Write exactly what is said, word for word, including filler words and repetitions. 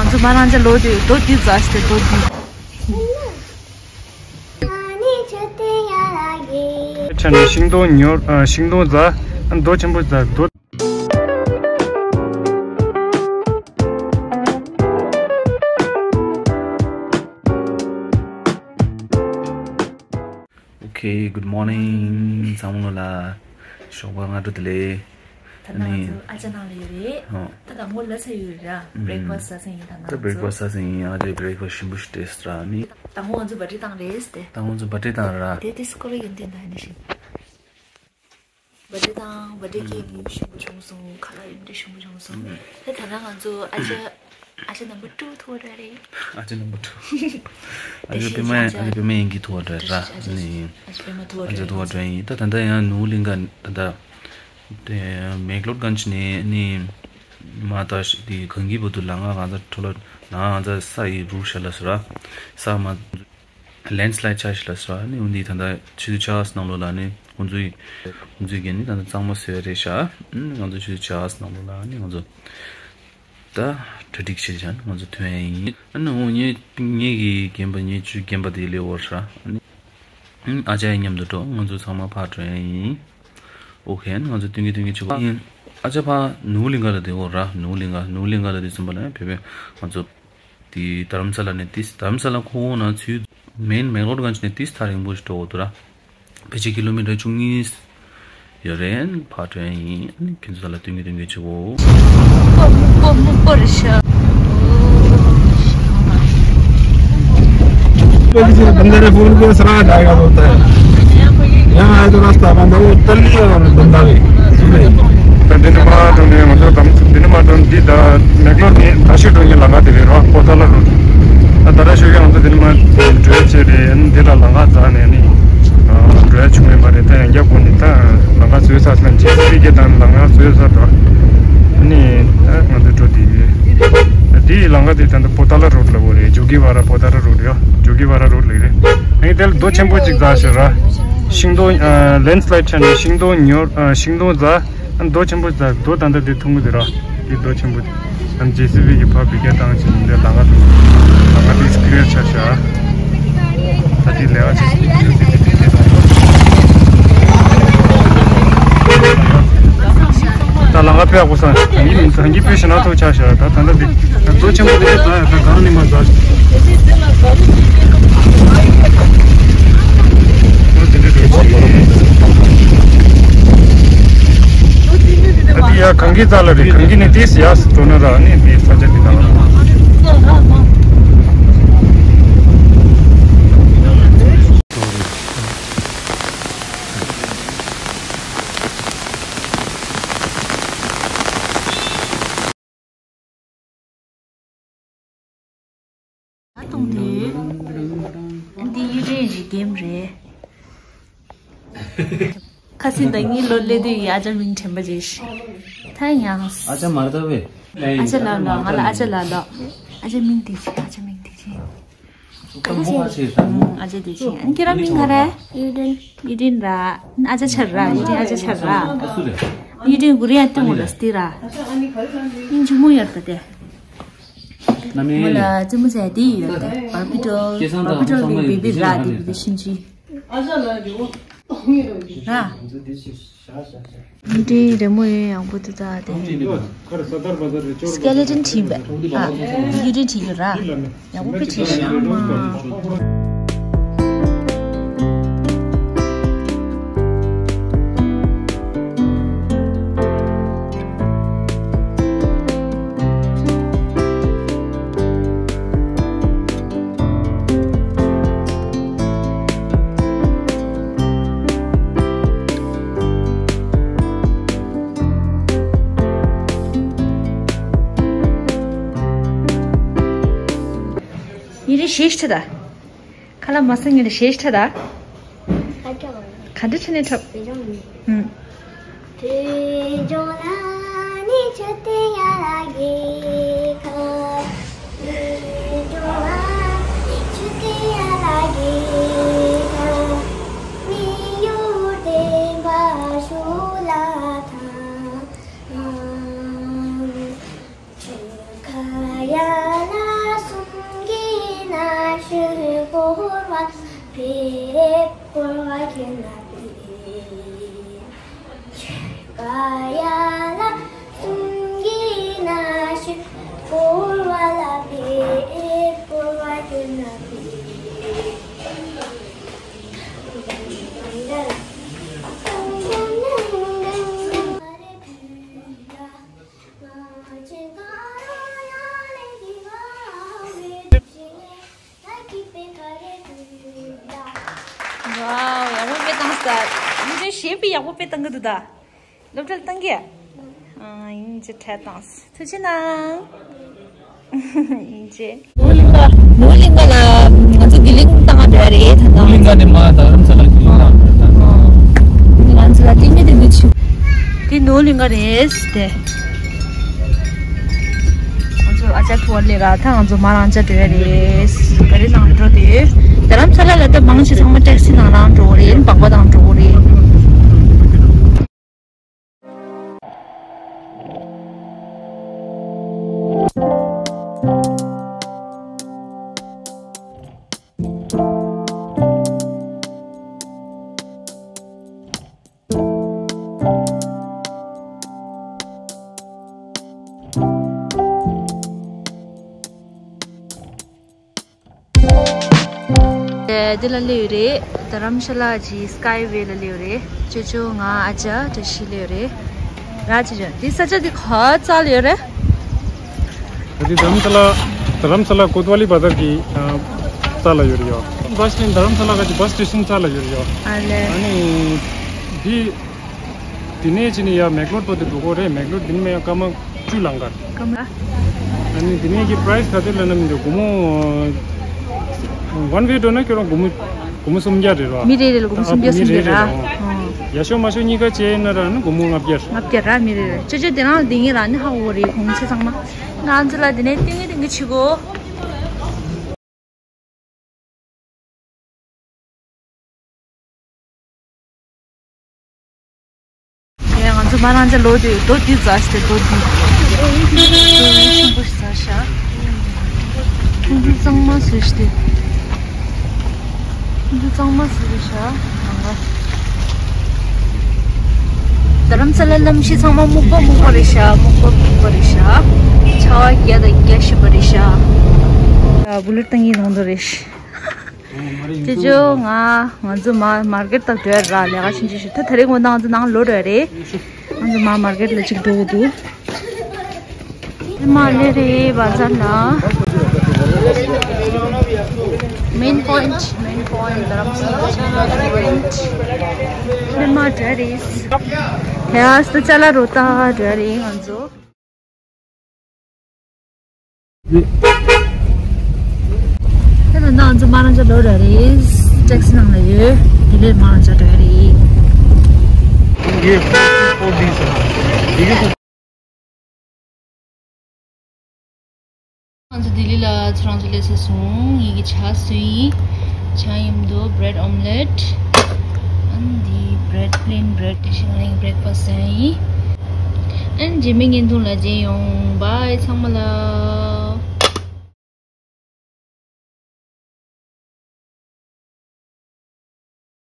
ཚོ་མ་རང་ཅག་ལོ་དེ་རྡོ་འདི་འཛག་སྟེ་རྡོ་འདི། ཁྲ་ནས་ཤིང་སྡོང་ཉོ་ཨ། ཤིང་སྡོང་འཛག་རྡོ་ཆེན་པོ་འཛག་རྡོ། Okay, good morning. ཚང་མ་ལ་ཞོགས་པ་སྔ་དྲོ་བདེ་ལེགས། ད་ནང་ཚོ་ཨ་ཅག་ནང་ལ་ཡོད་རེད། ཨོ། ད་དང་པོ་ལ་ཚ་ཡོད་རེད་ར། ཨུམ། Breakfast་ཟ་ཟིན་ཡིན། ད་ནང་ད་ཚོ་Breakfast་ཟ་ཟིན་ཡིན། ཨ་ཅག་Breakfast་ཞིམ་པོ་ཞིག་ཏེས་ར་ནི། དང་པོ་ང་ཚོ་བ་ཏྲི་བཏང་རེད་ཟེར་ཏེ། དང་པོ་ང་ཚོ་བ་ཏྲི་བཏང་ར། དེ་དེ་སྐོར་ཡོན་ཏན་ད་ནི་ཞིག་བ་ཏྲི་བཏང་བ་ཏྲི་ཀེག་ཞིམ་པོ་བྱུང་སོང་། ཁ་ལག་ཡོན་ཏན་ཞིམ་པོ་བྱུང་སོང་། ཨུམ། དེ་ད་ནང་ང་ཚོ་ཨ་ཅག་ཨ་ཅག་number two་ཐུག་འགྲོ་རེད། ཨ་ཅག་number two། ཨ་ཅག་པད་མ། ཨ་ཅག་པད་མ་ཡིན་གྱི་ཐུག་འགྲོ་ར་ནི། ཨ་ཅག་པད་མ་ཐུག་འགྲོ་ཡིན། ད་ད་ལྟ་ཡང་ནུ་ལིང་ག་ད་ལྟ་དེ་མེག་ལོར་གན་ཆི་ནས་ནི་མ་ད་ཤི་དེ་གངས་སྐྱིད་བར་དུ་ལམ་ཁ་གང་ཚ་འཕྲོ་ལ་ལམ་ཁ་གང་ཚ་ས་ཡི་རུ་ཤ་ལ་སུ་ར་ས་མ་landslide་ཆ་ཤི་ལ་སུ་ར་ནི། འོན་ཏེ་ད་ལྟ་ཆུ་ཚོད་ཆ་སྣང་ལོ་ལ་ནི་ཁོང་ཚོའི་ཁོང་ཚོའི་གན་ནི་ད་ལྟ་གཙང་མ་བཟོས་རེད་ཤག་ང་ཚོ་ཆུ་ཚོད་ཆ་སྣང་ལོ་ལ་ནི་ང་ཚོ། ད་གྲ་སྒྲིག་བྱེད་བྱ་ང་ཚོ་ཐོན་ཡ་ཡིན། ཨ་ནི་འོ་ངེད་ངེད་ཀྱི་རྒན་པ་ངེད་ཆུ་རྒན་པ་དེ་ལས་འོར་ཤ་ཨ་ནི་ཨ་ཅག་ཡི་མཉམ་དུ་འགྲོ། ང་ཚོ་ཚང་མ་ཕར་འགྲོ་ཡ་ཡིན། ཨོ་ཁེ། ང་ཚོ་སྟོན་གྱི་སྟོན་གྱི་ཆུ་བ་ཡིན། ཨ་ཅག་ཕ་ནུ་ལིང་ག་ལ་དེ་འོ་ར། ནུ་ལིང་ག་ནུ་ལིང་ག་ལ་དེ་ཙམ་པ་ལ་བོད་པའི་ང་ཚོ་དེ་དྷ་རམ་ས་ལ་ནས་ཏིས་དྷ་རམ་ས་ལ་ཁོ་ན་ཚུད་མེན་མེག་ལོར་གན་ཆི་ནས་ཏིས་ཐག་རིང་པོ་ཞིག་འགྲོ་འོ་དུ་ར། ཕལ་ཆེར་ཀི་ལོ་མི་ཊར་བཅུ་གཉིས་ཡོད་རེད། ཕར་འགྲོ་ཡ་ཡིན། ཁྱེད་ཚོ་ལ་སྟོན་གྱི་སྟོན་གྱི་ཆུ་བོ། སྨུག་པོ་སྨུག་པོ་རེད་ཤག་ད་འདི་ནས་མར་འགྲོ་ནས་ང་ཚོ་དམ་འདི་ནས་མར་འགྲོ་འདི་ད་མེག་ལོར་ནས་ད་ཤོད་འགྲོ་མཁན་ལམ་ཁ་དེ་རེད་རོ། པོ་ཏཱ་ལ་རོ། ད་ད་ལྟ་ཤོད་ཀྱི་ང་ཚོ་འདི་ནས་མར་འགྲོ་ཡ་ཆེ་རེད། འདི་ལ་ལམ་ཁ་འཛེགས་ནས་ནི་འགྲོ་ཡ་བྱུང་མེད་པ་རེད། ད་ཡང་རྒྱབ་ཁོ་ནས་ད་ལམ་ཁ་བཟོས་ཚར་སོང་། ཇེ་སི་བི་གིས་ད་ལམ་ཁ་བཟོས་ཚར་འགྲོ། ཨ་ནི་ད་ང་ཚོ་འགྲོ་དེ་ཡོད། ད་དེའི་ལམ་ཁ་དེ་ད་ལྟ་པོ་ཏཱ་ལ་རོ་ཌི་ལབ་དགོས་རེད། ཇོ་གི་ཝ་ར་པོ་ཏཱ་ལ་རོ་ཌི་ཡོད། ཇོ་གི་ཝ་ར་རོ་ཌི་ལབ་རེད། ཨ་ནི་དེ་ལ་རྡོ་ཆེན་པོ་གཅིག་འཛེགས་ཤག་ར། ཤིང་སྡོང་ཨ་ལེན་སི་ལའེ་ཌི་ཆགས་ནས་ཤིང་སྡོང་ཉོ་ཨ་ཤིང་སྡོང་འཛེགས། ཨ་རྡོ་ཆེན་པོ་འཛེགས། རྡོ་ད་ལྟ་དེ་མཐོང་གི་འདུག་ར། དེ་རྡོ་ཆེན་པོ་དེ། ཨ་ཇེ་སི་བི་གིས་ཕར་བི་ཀ་བཏང་བྱས་ནས་འདིར་ལམ་ཁ་ལམ་ཁ་དེ་ཀི་ལི་ཡར་ཆགས་ཤག་ད་དེ་ལས་ཀ་ཅིག་བྱེད་ཀྱི་ཡོད་ཟེར་དེ་དེ་དེ་དང་། ད་ལམ་ཁ་དཔེ་ཡག་པོ་སོང་། ད་ཡིན་ད་གིན་དཔེ་ཞེ་ན་ཐོག་ཆགས་ཤག་ད་ད་ལྟ་འདི་ད་རྡོ་ཆེན་པོ་དེ་ད་ད་གང་ནས་མར་འཛེགས་ཤག་ཨ་འདི་ཡ་གངས་ཀྱི་རྩ་ལ་རེད། གངས་ཀྱི་ནས་ཏིས་ཡ་སུ་འགྲོ་ན་ར་ནི་འདི་ས་ཆ་འདི་ནང་ད་གཏོང་དུས། འདི་གཡུ་སྒྲོན་གྱི་གེམ་རེད། ཁ་སང་ཟླ་ཉིན་ལོ་སླེབས་དུས་ཡི་ཨ་ཅག་མིང་དྲན་པ་རེད། ད་ཡང་། ཨ་ཅག་མར་ལྟ་བས། ཨ་ཅག་ལགས་ལགས། ང་ལ་ཨ་ཅག་ལགས་ལགས། ཨ་ཅག་མིང་དེ་ཅི། ཨ་ཅག་མིང་དེ་ཅི། ཨ་ཅག་དེ་ཅི། ཨ་ཅག་དེ་ཅི། ཨ་ཁྱེད་རང་མིང་ག་རེ། གཡུ་སྒྲོན། གཡུ་སྒྲོན་ར། ཨ་ཅག་ཆར་ར། གཡུ་སྒྲོན་ཨ་ཅག་ཆར་ར། གཡུ་སྒྲོན་གུ་རེ་ཡང་སྟོན་གོ་ལ་སྟེ་ར། ཨིན་ཅི་མོ་ཡོད་པ་དེ། ང་ལ་ཙི་མོ་ཟེར་དེ་ཡོད་དེ། བར་པི་ཏོལ། བར་པི་ཏོལ་གི་བེ་བི་ར། དེ་བེ་བི་ཤིན་ཅི། ར། གཡུ་སྒྲོན་རི་མོ་ཡང་ཡག་པོ་འདུག་ད་དེ། སི་ཀེ་ལེ་ཊོན་བྲིས་པ། ཨ། གཡུ་སྒྲོན་བྲིས་ཡོད་ར། ཡག་པོ་དཔེ་བྲིས་ཤག་མ། ཡིན་རེ་ཞེས་ཁྲི་ད། ཁ་ལ་མ་སང་ངེ་རེ་ཞེས་ཁྲི་ད། ག་འདྲ་ཁྲི་ནས་འཁྲབ། ཨུམ། ཝའོ། ཡག་པོ་དཔེ་བཏང་ས། ཨིན་ཇི་གཞས་པས་ཡག་པོ་དཔེ་བཏང་གི་འདུག་ད། སློབ་གྲྭ་ལ་བཏང་གི། ཨ། ཨིན་ཇི་ཁྲལ་བཏང་ས། ཐུགས་རྗེ་གནང་། ཨིན་ཇི། ནོར་གླིང་ག། ནོར་གླིང་ག་ལ་ང་ཚོ་དགེ་ལེགས་བཏང་ག་འགྲོ་ཡ་རེད་ད་ལྟ། ནོར་གླིང་ག་ནས་མར་རྡ་རམ་ས་ལ་གི་ལུང་བཏང་འགྲོ་ཡ་ད། ང་ཚོ་ལ་ཏིང་ངེ་འཛིན་གྱི་ཆུ། དེ་ནོར་གླིང་ག་རེད་དེ། ང་ཚོ་ཨ་ཅག་ཐུག་པ་ལས་ར། ད་ང་ཚོ་མར་རང་ཅག་འགྲོ་ཡ་རེད། ག་རེ་ནང་འགྲོ་དེ། རྡ་རམ་ས་ལ་ལ་ད་མང་ཆེ་ཚང་མ་ཊེག་སི་ནང་རང་འགྲོ་གི་རེད། སྦག་སྦག་དང་འགྲོ་གི་རེད། འདི་ལ་སླེབས་ཡོད་རེད། རྡ་རམ་ཤ་ལ་གྱི་སི་ཀའི་ཝེ་ལ་སླེབས་ཡོད་རེད། ཅོ་ཅོ་ང་ཨ་ཅག་བཀྲ་ཤིས་སླེབས་ཡོད་རེད། ར་ཅོ་ཅོ། འདི་ས་ཆ་འདི་ག་རྩ་ལ་ཡོད་རེད། འདི་རྡ་རམ་ས་ལ། རྡ་རམ་ས་ལ་ཀོ་ཏ་ཝ་ལི་བ་ཛར་གྱི་ཨ་རྩ་ལ་ཡོད་རེད་ཡོ། བྷ་སི་སི་ཊེ་ཤན། རྡ་རམ་ས་ལ་ག་གི་བྷ་སི་སི་ཊེ་ཤན་རྩ་ལ་ཡོད་རེད་ཡོ། ཨ་ལེ། ཨ་ནི་འདི། དེ་ནས་ཕྱིན་ནས་ཡར་མེག་ལོར་བར་དུ་འགྲོ་དགོས་རེད། མེག་ལོར་དེ་ནས་མར་ཡང་སྐར་མ་བཅུ་ལང་ཀར། སྐར་མ། ཨ་ནི་དེ་ནས་ཀྱི་པ་རའི་སི་ག་ཚོད་ལབ་ན་མི་འདུག་སྒོར་མོ། ཝན་ཝེ་འགྲོ་ན་ཁྱོད་རང་སྒོར་མོ། སྒོར་མོ་སུམ་བརྒྱ་རེད་རོ། མི་རེ་རེ་ལ་སྒོར་མོ་སུམ་བརྒྱ། ཨ། མི་སུམ་བརྒྱ་རེ་རེ་ར། ལ། ཨོ། ཡར་ཤོག་མར་ཤོག་གཉིས་ཀ་བྱས་ན་ར་ནི་སྒོར་མོ་ལྔ་བརྒྱ་རེད། ལྔ་བརྒྱ་ར། མི་རེ་རེ། ཅོ་ཅོ་དེ་རང་ལ་འདི་ངེད་རང་ནི་ཧ་གོ་རེད། གོང་ཚད་ཚང་མ། ང་ཚོ་ལ་དེ་ནས་ཏིང་ངེ་ཏིང་ངེ་བྱེད་དགོས། ཡ། ང་ཚོ་མར་རང་ཅག་ལོག་དུས་རྡོ་འདི་འཛེགས་ཏེ། རྡོ་འདི། རྡོ་ཆེན་པོ་ཞིག་འཛེགས་ཤག་ཁོང་ཚོ་གཙང་མ་བཟོས་ཏེ། ཁོང་ཚོ་གཙང་མ་བཟོས་ཤག་རང་ག་རྡ་རམ་ས་ལ་གནམ་གཤིས་ཚང་མ་སྨུག་པ་སྨུག་པ་རེད་ཤག་སྨུག་པ་སྨུག་པ་རེད་ཤག་ཆར་པ་རྒྱག་དང་རྒྱག་བཞིན་པ་རེད་ཤག་བུ་ལོན་བཏང་གི་ཡོང་དོ་རེད། ཅོ་ཅོ་ང་ང་ཚོ་མ་མར་ཀེཊ་དང་འགྲོ་ཡ་ར། ལས་ཀ་ཆུང་ཆུང་ཞིག་ད་དེ་རིང་ངོ་ན་ང་ཚོ་ནང་ལོག་འགྲོ་ཡ་རེད། ང་ཚོ་མ་མར་ཀེཊ་ལ་ཅིག་འགྲོ་གི་འདུག་ཧེ་མ་སླེབས་རེད་བ་ཛར་ལ། མེན་པོ་ཡིན་ཊི། མེན་པོ་ཡིན་ཊི། རྡ་རམ་ས་ལ་ཆེན་པོ་པོ་ཡིན་ཊི། ཧེ་མ་འགྲོ་ཡ་རེད། ཡ། ད་ཅ་ལག་རོ་ཏ་འགྲོ་ཡ་རེད་ང་ཚོ། ད་ནང་ང་ཚོ་མར་རང་ཅག་ལོག་འགྲོ་རེད། ཊེག་སི་ནང་ལ་ཡོད། དེ་ལས་མར་རང་ཅག་འགྲོ་རེད། ང་ཚོ་ལྡི་ལི་ལ་ཚུར་རང་ཚོ་སླེབས་སོང་། ངེད་ཀྱི་ཇ་བཟོས་ཡིན། ཇ་མཉམ་དུ་བྷི་རེཌ་ཨོམ་ལེཊ། ཨན་འདི་བྷི་རེཌ། པི་ལེན་བྷི་རེཌ། དེ་བཞིན་ང་རང་གི་བྷི་རེག་ཕ་སི་ཡང་ཡིན། ཨན་རྗེས་མའི་བརྙན་ཐུང་ལ་མཇལ་ཡོང་། བྷའི་ཚང་མ་ལ།